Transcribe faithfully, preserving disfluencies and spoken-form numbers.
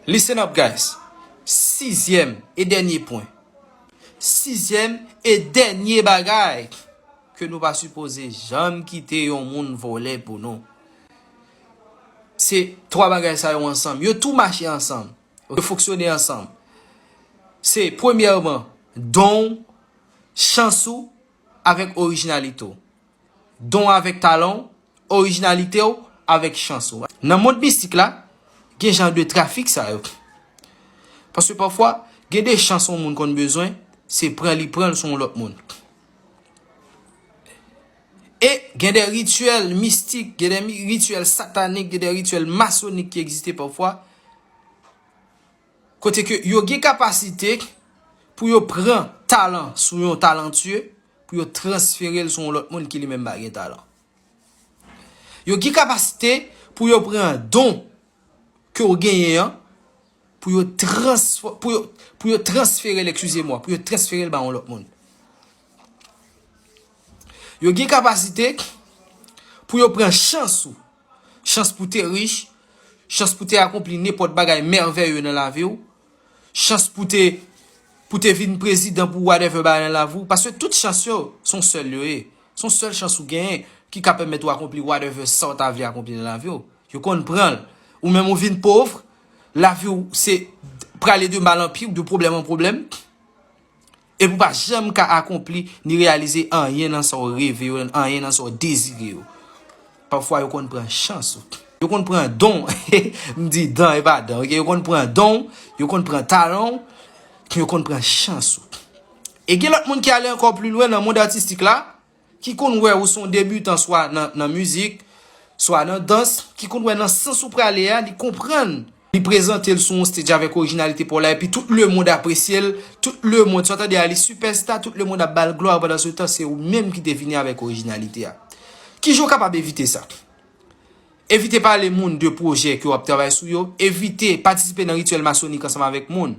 Listen up, guys. Sizyèm e dènye pwen. Sizyèm e dènye bagay ke nou pa sipoze janm kite yon moun vòlè pou nou. Se twa bagay sa yo ansanm. Yo tou mache ansanm. Yo fonksyone ansanm. Se premyèman, don, chans ou avèk orijinalite w. Don avèk talan w, orijinalite w avèk chans ou. Nan mond mistik la, gen jan de trafik sa yo. Paske pafwa, gen de chans yon moun konn bezwen, se pran li pran l sou yon lòt moun. E gen de rityèl mistik, gen de mi- rityèl satanik, gen de rityèl masonik ki egziste pafwa, kote ke yo gen kapasite pou yo pran talan sou yon talantye, pou yo transfere l sou yon lòt moun ki li menm pa gen talan. Yo gen kapasite pou yo pran don ke w genyen an, pou yo transfò- pou yo, pou yo transfere l, eskize mwa, pou yo transfere l ba yon lòt moun. Yo gen kapasite pou yo pran chans ou. Chans pou te rich, chans pou te akonpli nenpòt bagay mèvèye nan lavi w, chans pou te pou te vin prezidan pou whatever bagay nan lavi w. Paske tout chans yo, se yon sèl yo ye. Se yon sèl chans ou genyen ki ka pèmèt ou akonpli whatever sa w ta vle akonpli nan lavi w. Yo konn pran l. Ou menm ou vin pòv, lavi w se prale de mal an pi, de pwoblèm an pwoblèm. Epi w pa janm ka akonpli ni reyalize anyen nan sa w reve yo, anyen nan sa w dezire yo. Pafwa yo konn pran chans ou. Yo konn pran don. M di dan e pa dan, ok? Yo konn pran don, yo konn pran talan, yo konn pran chans ou. E gen lòt moun ki ale ankò pli lwen nan mond atistik la, ki konn wè ou se yon debitan swa nan, nan mizik, swa nan dans, ki konn wè nan sans ou prale a, li konprann. Li prezante l sou yon stage avèk orijinalite pa w la, epi tout lemonn apresye l, tout lemonn, sa w tande a, li sipèsta, tout lemonn ap ba l glwa, pandan se tan, se ou menm ki te vini avèk orijinalite a. Kijan w kapab evite sa? Evite pale moun de pwojè ke w ap travay sou yo, evite patisipe nan rityèl masonik ansanm avèk moun.